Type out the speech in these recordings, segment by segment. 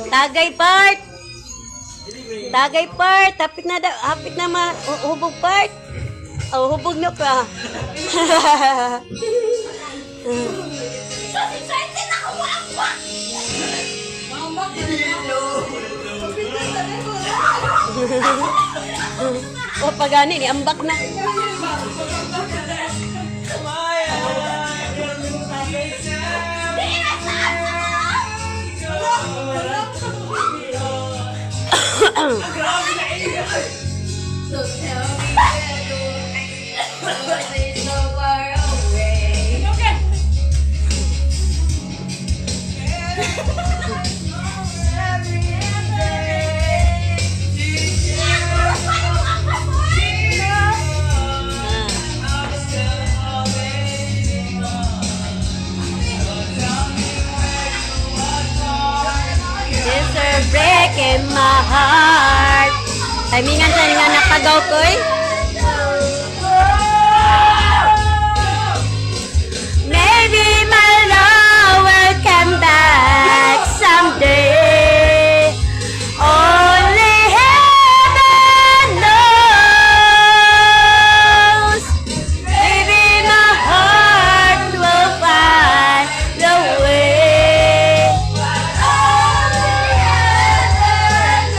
Tagay part. Tagay part. Hapit na da, hapit na ma hubog part. Oh, hubog na ka. So, excited ako mo. O pagani ni ambak na. So tell me where do I is so far away. Okay. Yes, sir, breaking my heart. Timingan sa nga napagaw ko eh. Maybe my love will come back someday. Only heaven knows. Maybe my heart will find the way. Only heaven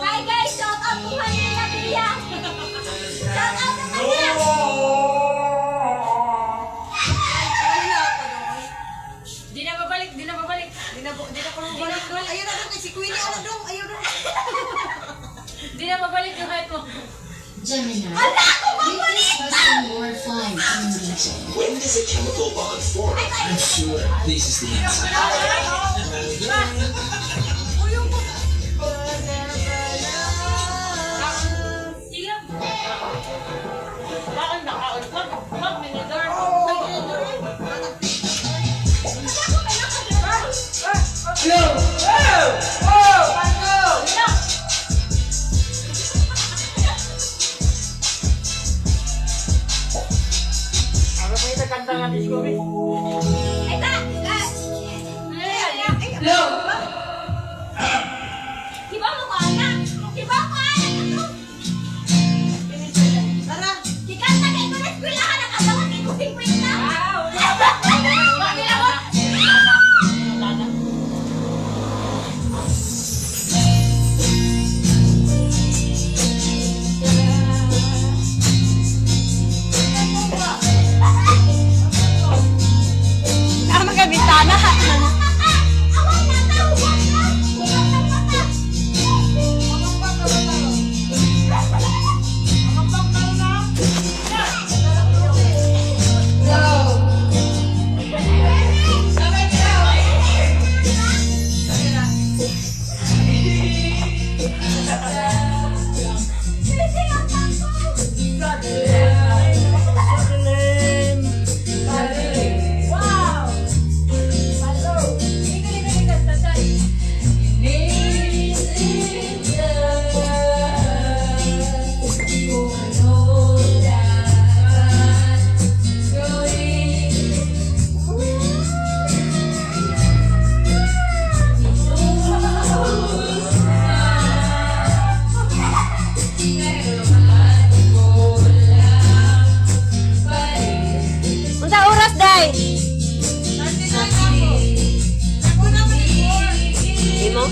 Hi guys! Shout out to Hanina Pia! Shout out sa kanya! Di na babalik, di na babalik. Di na ko babalik. Ayaw na dong, si Queenie, ano dong, ayaw dong. Di na babalik yung height mo. Gemini. Ala ko Make this paborito! person more fun and engaging. When does a chemical bond form? I'm sure this is the answer. Sige. Kaon na, kaon. Hello! Oh! Oh! Marco! Ako pa yung kanta nga disco, eh. Ay, ta! Ah! Ay, Hello! Di ba mo ko anak? Di ba ko anak? Tara. Gikanta kay ko na eskwela ka nakadawat kay ko 50. Ah, Tama ka, bintana. Awan na ta, huwag na. Huwag na mata. Mamambang ka ba taro? Mamambang ka na? Wow! Hello! Ligo, ligo, ligo, tatay. Unsa oras, day? 39 ako. Ako na pa Imo?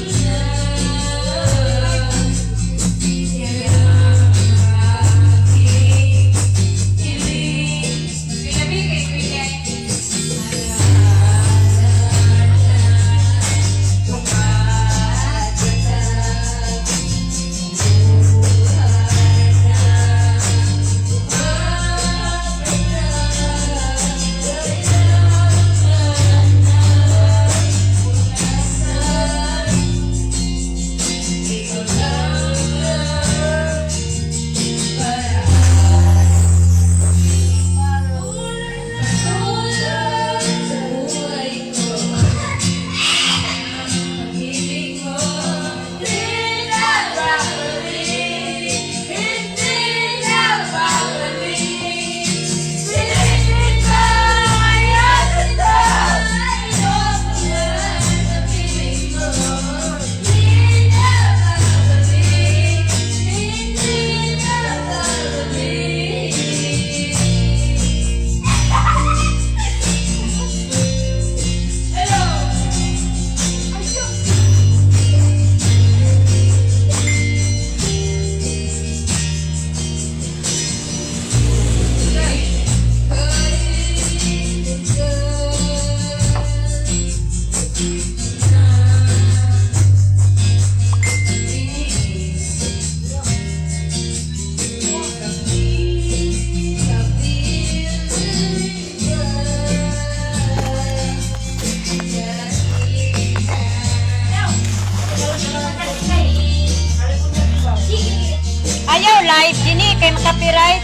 Ayaw live dini kay makapiright.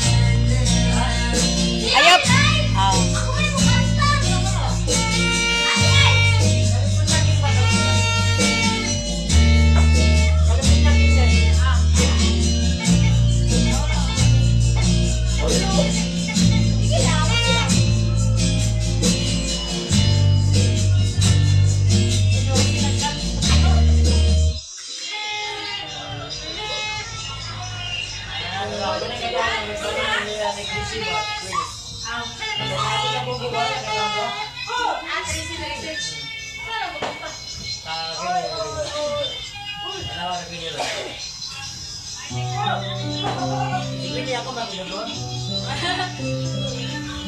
Ayaw. Ah. Ako may mukanta. Ay, ay. Sige lang, sige lang.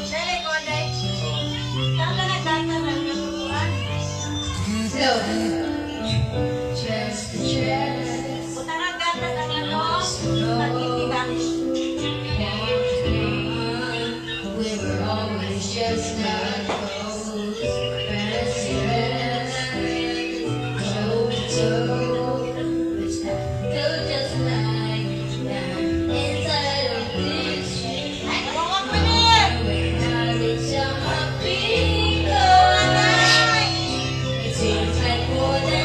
Dali, ko, day. Tama na, tama na. Natutuan. Just the dress. Butang ang gatas ang ano. Pag-iti ba? We were always just not close. Press toe to toe. Which I feel just like that inside of this shoe. When I reach out my finger, it seems like more.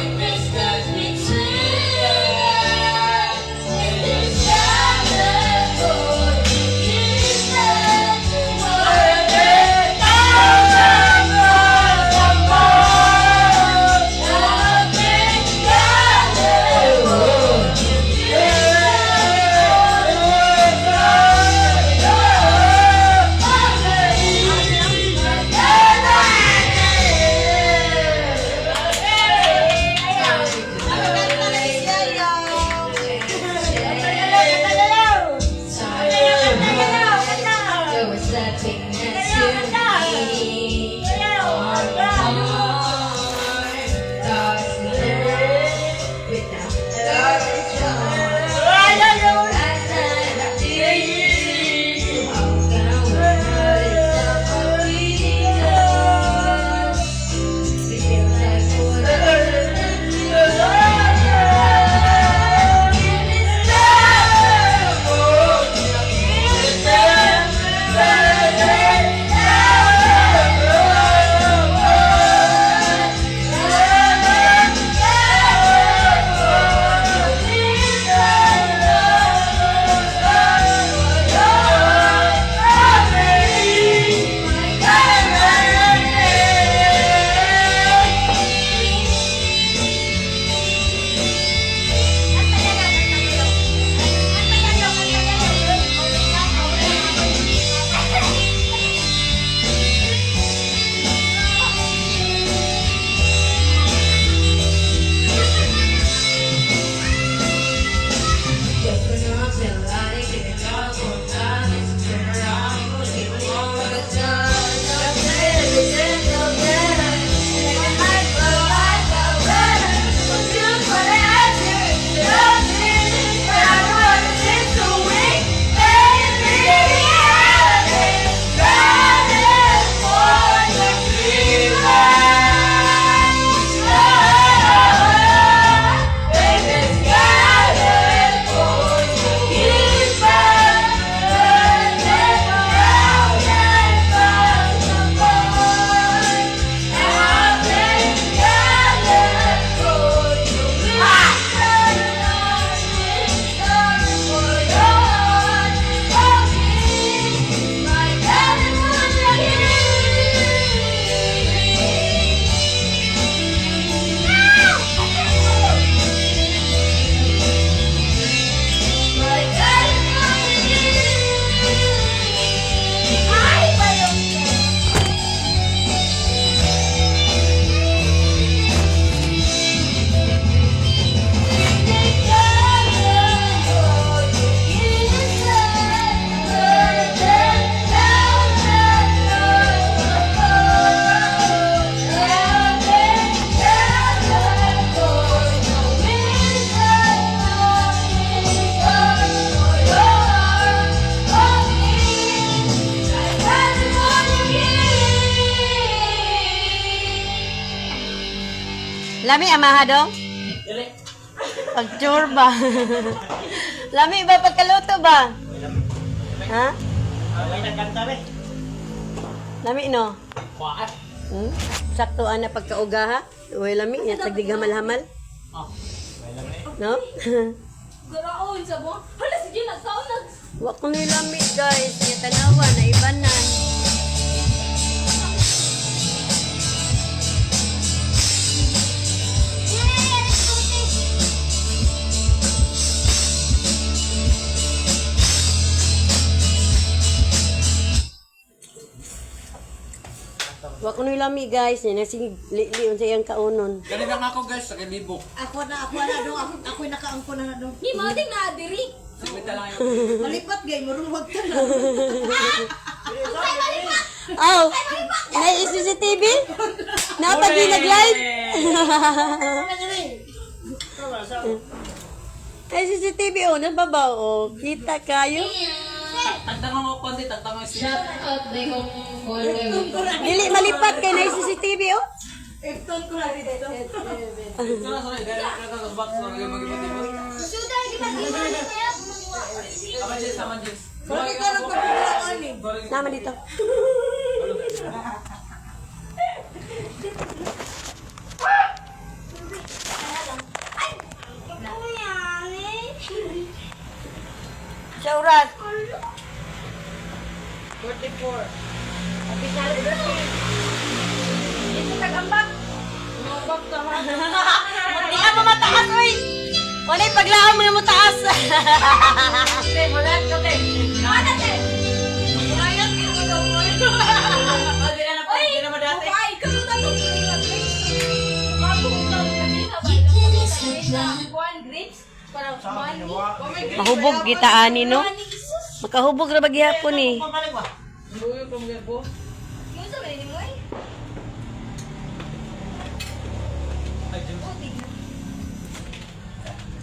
Lami amaha dong? Dili. Pagchurba. Lami ba pagkaluto ba? Ha? May nagkanta be. Lami no? Kuwaat. Sakto ana pagkauga ha? Uy, lami yan tagdig hamal-hamal. Oh. May lami. No? Garaon sa mo. Hala, sige, nagkaon nag... Wa ko ni lami guys, nya tanawa na ibanan. Wa ko ni lami guys, nya nasing li unsa iyang kaunon. Ganun lang ako guys, sa libok. Ako na dong. Ako'y nakaangko na na dong. Ni mo ding na diri. Sibita lang yun. Malipat gay, murungwag ka na. Oh, na CCTV? Napag nag-live? Ay, CCTV, oh, nababaw, oh. Kita kayo. Tagtangan mo konti, tagtangan mo siya. Shout out na yung Dili malipat kay na CCTV, oh. Ifton ko na dito. Ito na, sorry. Dahil ito sa box, sorry. Mag-ibot-ibot. Suda di ba di ba niya? Tama, Jess. Tama, Jess. Sorry ka lang kapag ni. Nama dito. Sa oras. 44. Di ka mataas, oy. Wala'y paglaom mo na mataas. Te, wala ka te. Ano te? Ayat ko daw mo. Oh, di na na di na madati. Ay, kamusta to? One grapes, parang money. Mahubog kita ani no. Makahubog ra ba gihapon eh. Pamalik ba? Yung sa ni mo eh.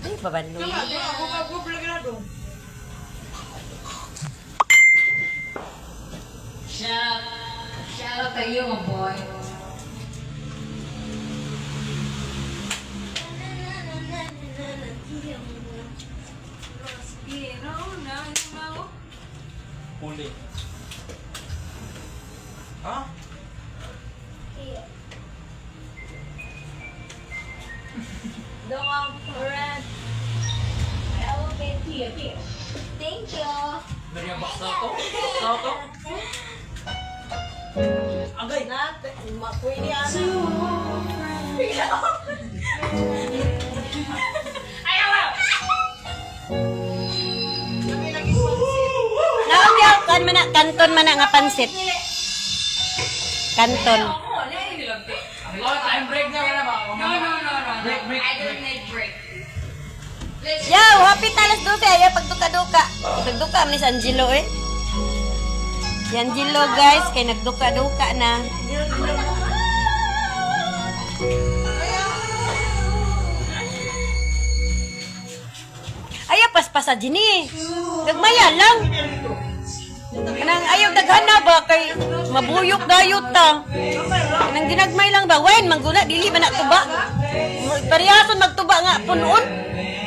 Ay, babanlo. Ako ako vlog na dong. Shout, shout out to you, my boy. Huli. Ha? Dong red. I will get here, here. Thank you. Dari ang box na to. Box na to. Agay! Na, pwede ana. Naong yaw kan man na kanton man na nga pansit. Kanton. Oh, time break na wala ba? No. Break, break. I don't need break. Yaw, happy talas 12 ayaw pagduka-duka. Nagduka man ni si Angelo eh. Si Angelo guys kay nagduka-duka na. Ayaw paspasa dini. Gagmaya lang. Kanang ayaw daghan na ba kay mabuyok dayot ta. Kanang ginagmay lang ba wen mangguna dili ba na tuba. Parehason magtuba nga punon.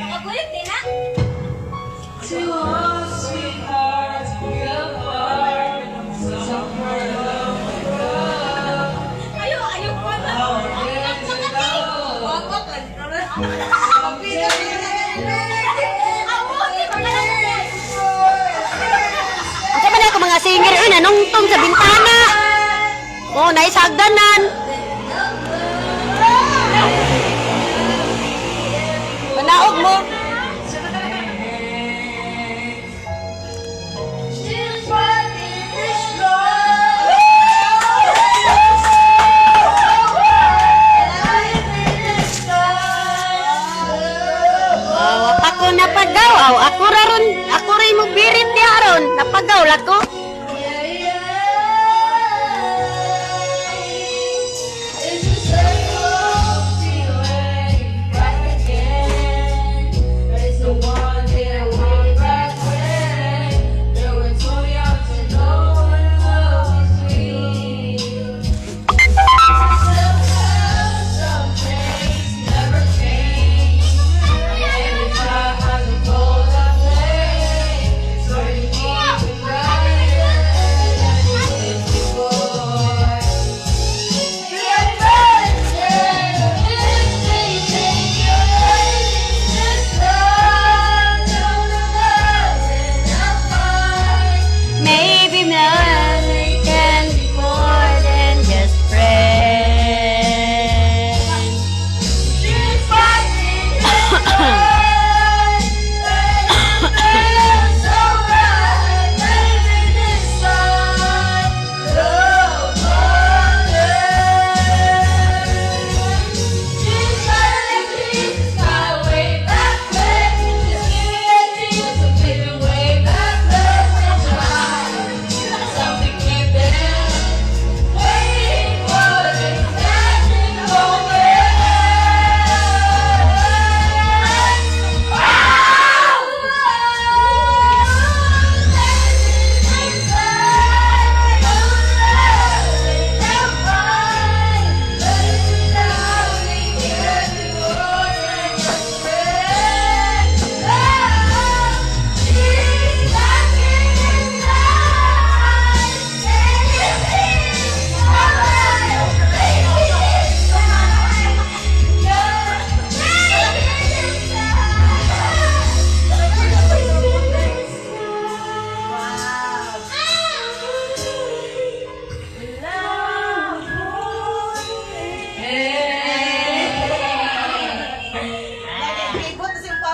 Makaguyot din na. Ayo, ayo ko na. Unsa man ako mga singer oy nanungtong sa bintana. Oh, naisagdanan. Panaog mo. Oh, ako napagaw. Aw, ako ra ron, ako ra mo birit ni aron. Napagaw la ko.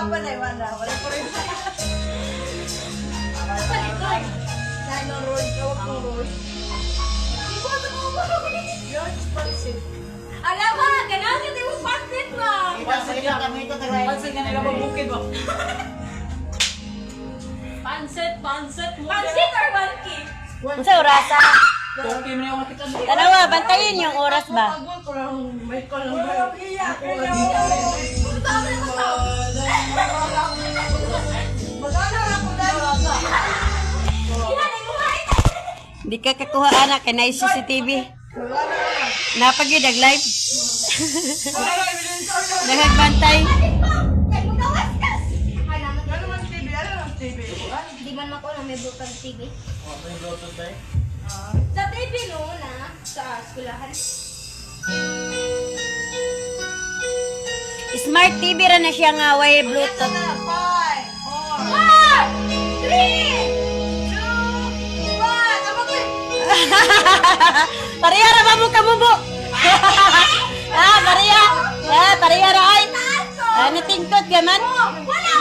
papa na, wala. Wala ko rin. Nine on road, kawag kong road. Yun, pansit. Alam mo, ganahan ka tayo pansit mo. Pansin ka nila bukid ba? Pansit, pansit. Pansit or monkey? Unsa orasa? Okay man yung makita mo. Tanawa, bantayin yung oras ba? Pagod ko lang, may ko lang. Wala, iya. Magana na ko dahil. Di ka kakuha anak kay na CCTV. Napagid ang live. Nagagbantay. Ano man TV? Ano man TV? Di man ako na may butang TV. May Bluetooth ba eh? Sa TV noon ah, sa eskulahan. Smart TV ra na siya nga way Bluetooth. 5, 4, 4, 3, 2, 1. Ano ko eh? Pareha ra ba mo kamubo? Ah, pareha. Ah, pareha ra ay. Ah, natingkot ka man. Wala!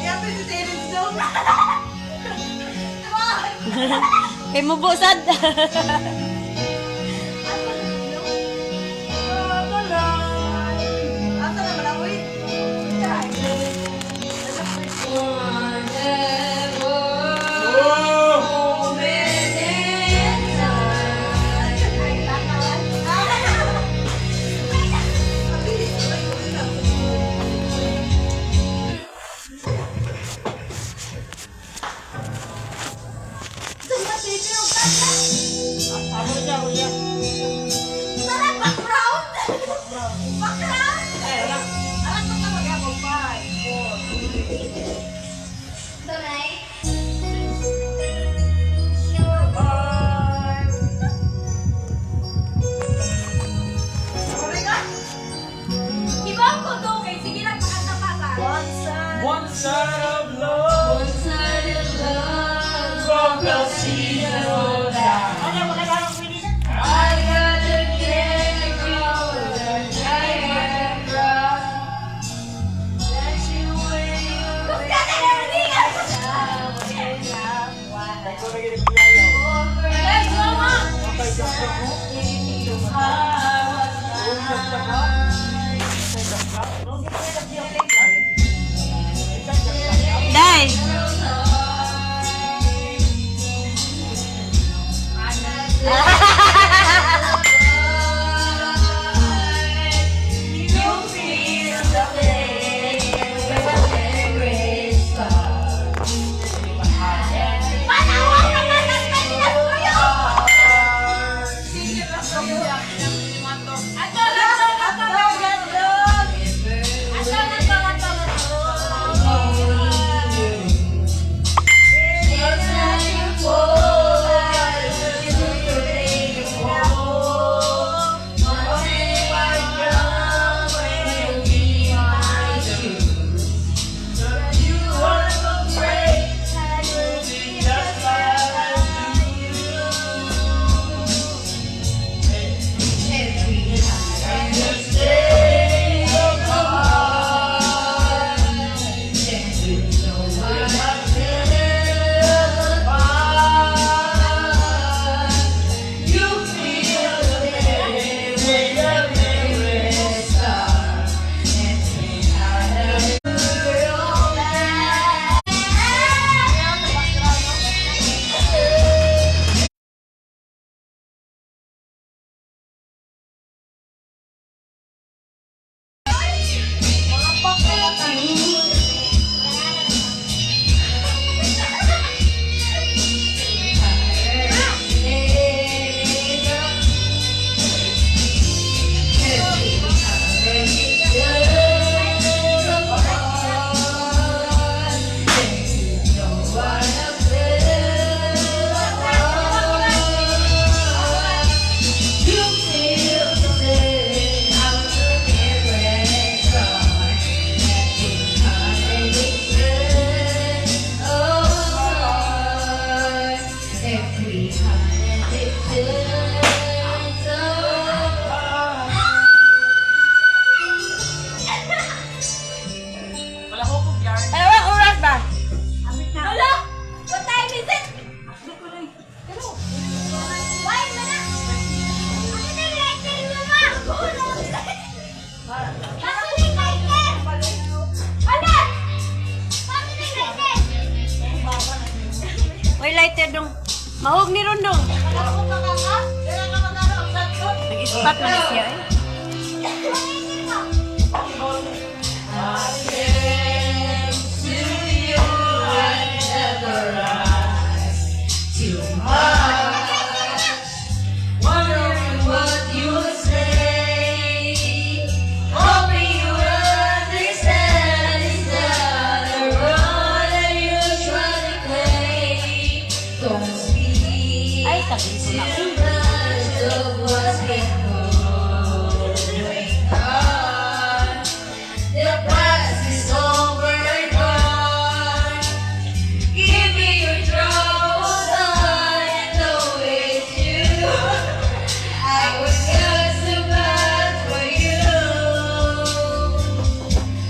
Yapi si Terence daw. Kay mubo sad. Asa naman ako eh? Amo siya, ako siya. Tara, background! Background! Alam ko talaga ako. 5, 4, Tunay. 3. ka! Iba ko to kay sige lang pakanta pa ka. One side. One side of love. One side of love. From the season down. I got the chemical Niagara. Let you wait. Guys, mama! Thank Mahog ni Rondong. Nag-spot man siya eh. Wondering what you say. Hoping you understand it's not a role that you try to play. Don't speak Ay, tabi ko na. too much of what's been going on. The past is over and gone. Give me your troubles, I know it's you. I was just too bad for you.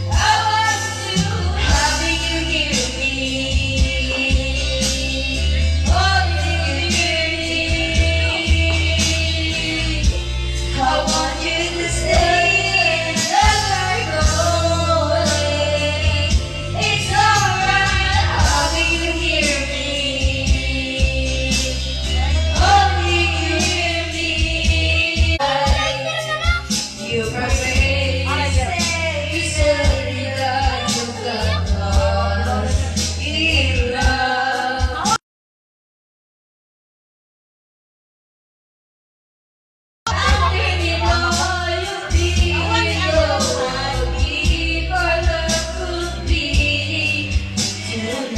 I was too happy you hear me. Oh, you hear me. I want you to stay and never go away. It's alright, happy you hear me. Only you hear me. You pray, you say that you got lost in love.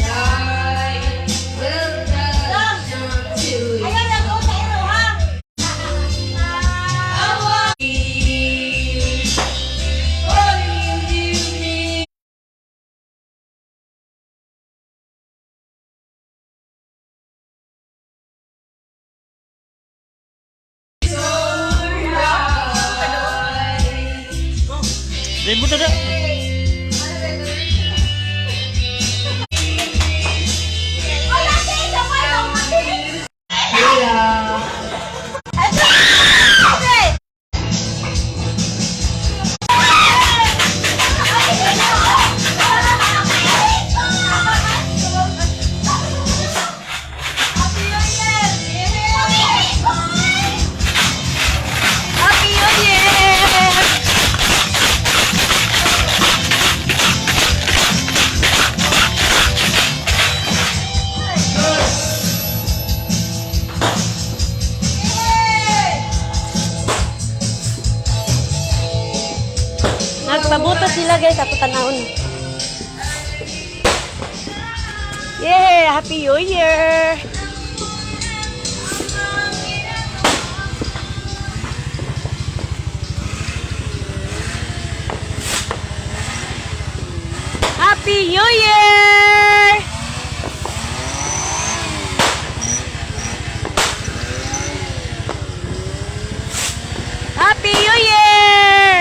Tonight we'll touch until you. Ayaw na go sa iro ha. I want you, only you me. Rainbow na na. Wala siya isa pa Happy New Year! Nagpabuto sila guys, ato tanahon. Yeah, Happy New Year! Happy New Year! Happy New Year!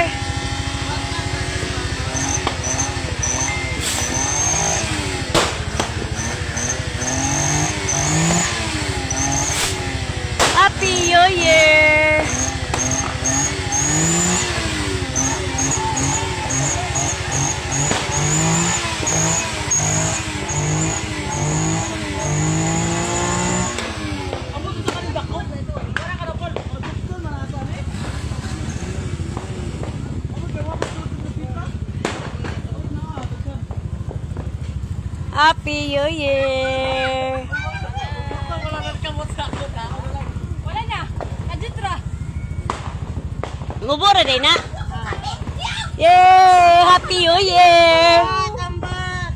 Happy New Year! Happy New Year! Wala na. Kaditra. Ngubura din na. Yay! Happy New Year! Ambak!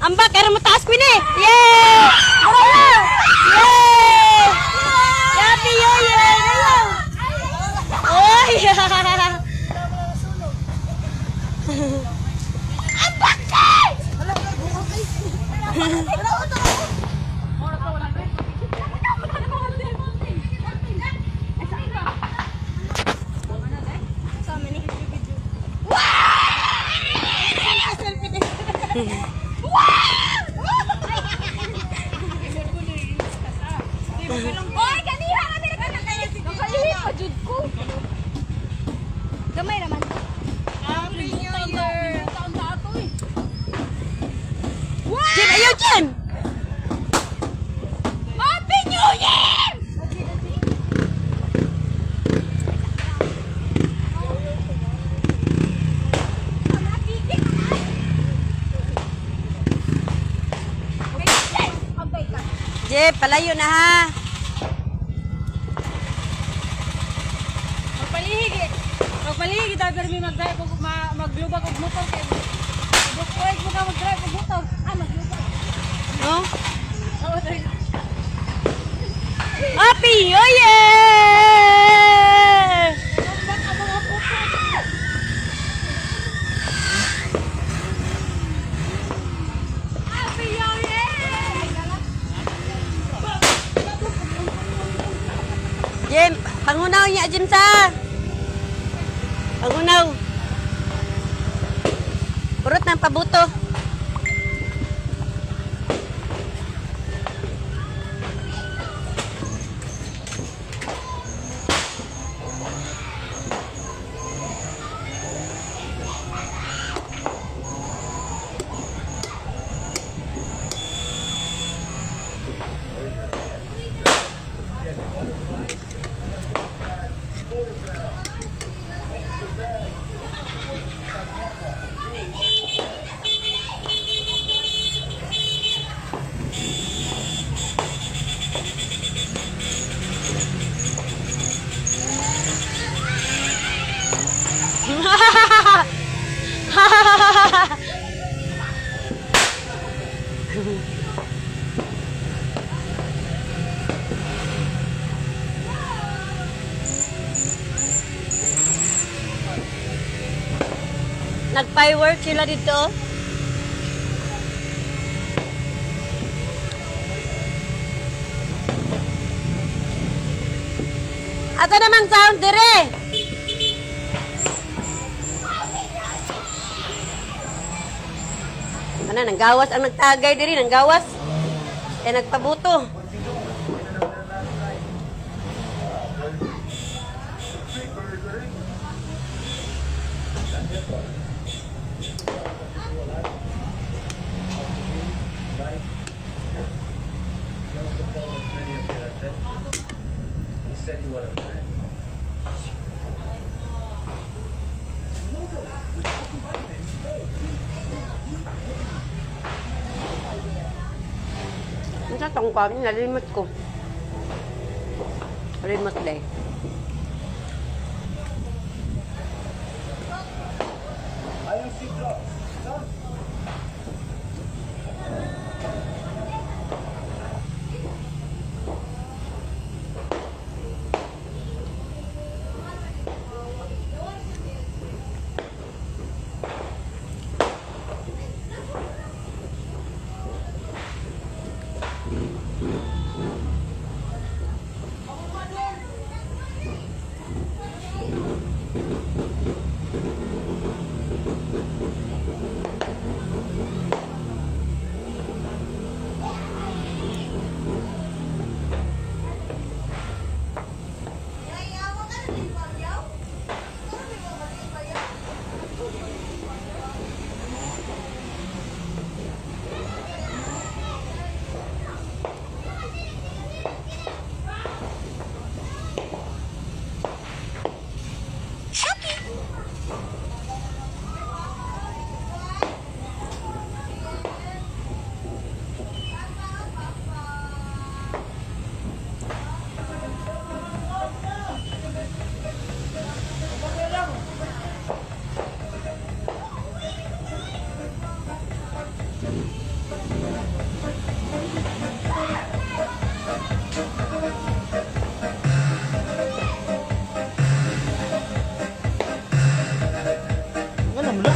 Ambak! Mataas ko eh! Yay! Yay! Yay! Happy New Year! Oy! Oy, kaniha ka Nakaihi pa jud ko. Gamay raman. Happy New Year! Taon ta ato eh. Jen, ayaw Jen! Happy New Year! Jeff, palayo na ha. Magpalihig eh. Magpalihig ita pero may mag-drive og maglubag og motor kay. Oy, mo ka mag-drive og motor. Ah, maglubag. No? Oo, sorry. Happy New Year! Happy New Year! Jim, pangunaw niya, Jim sa. Pangunaw. Purot ng pabuto. Nag-firework sila dito. Ata namang sound dire. Ano, nanggawas ang nagtagay diri, nanggawas. Eh, nagpabuto. Ang sa tong kwam, nalimot ko. Nalimot day. Ano mo na?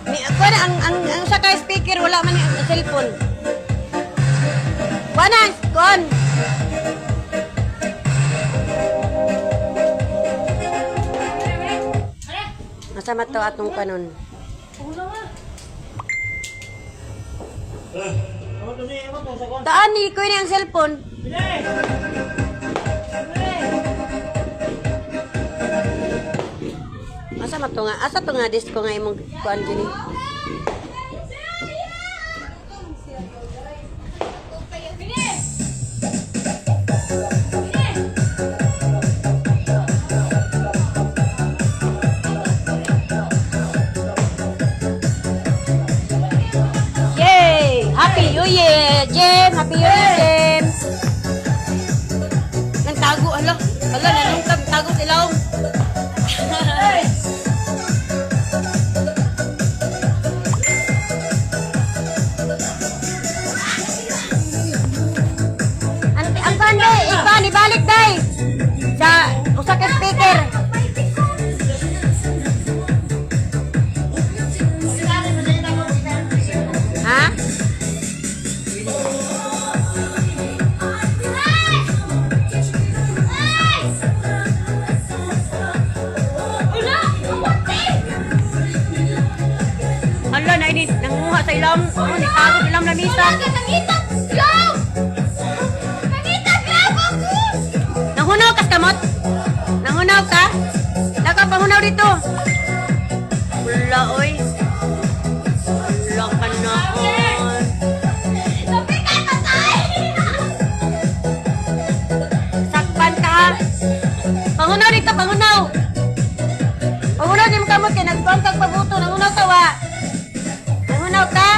Ni ako na ang sa kay speaker wala man ni ang cellphone. Wala kon. Masama to atong kanon. Taan ni ko ni ang cellphone. Asa man to nga? Asa to nga disco nga imong kuan dini? Yay! Happy New Year, Jem! Happy New Ilam, oh, nitagog ilam lamisa. Wala ka, nangitag glove! Nangitag glove ako! Nanghunaw kas kamot? Nanghunaw ka? Naka panghunaw dito. Wala oy. Wala ka na on. Sabi ka, patay! Sakpan ka ha. Panghunaw dito, panghunaw. Panghunaw di mo kamot kay nagtuan kag pabuto. Nanghunaw ka wa. Nanghunaw ka.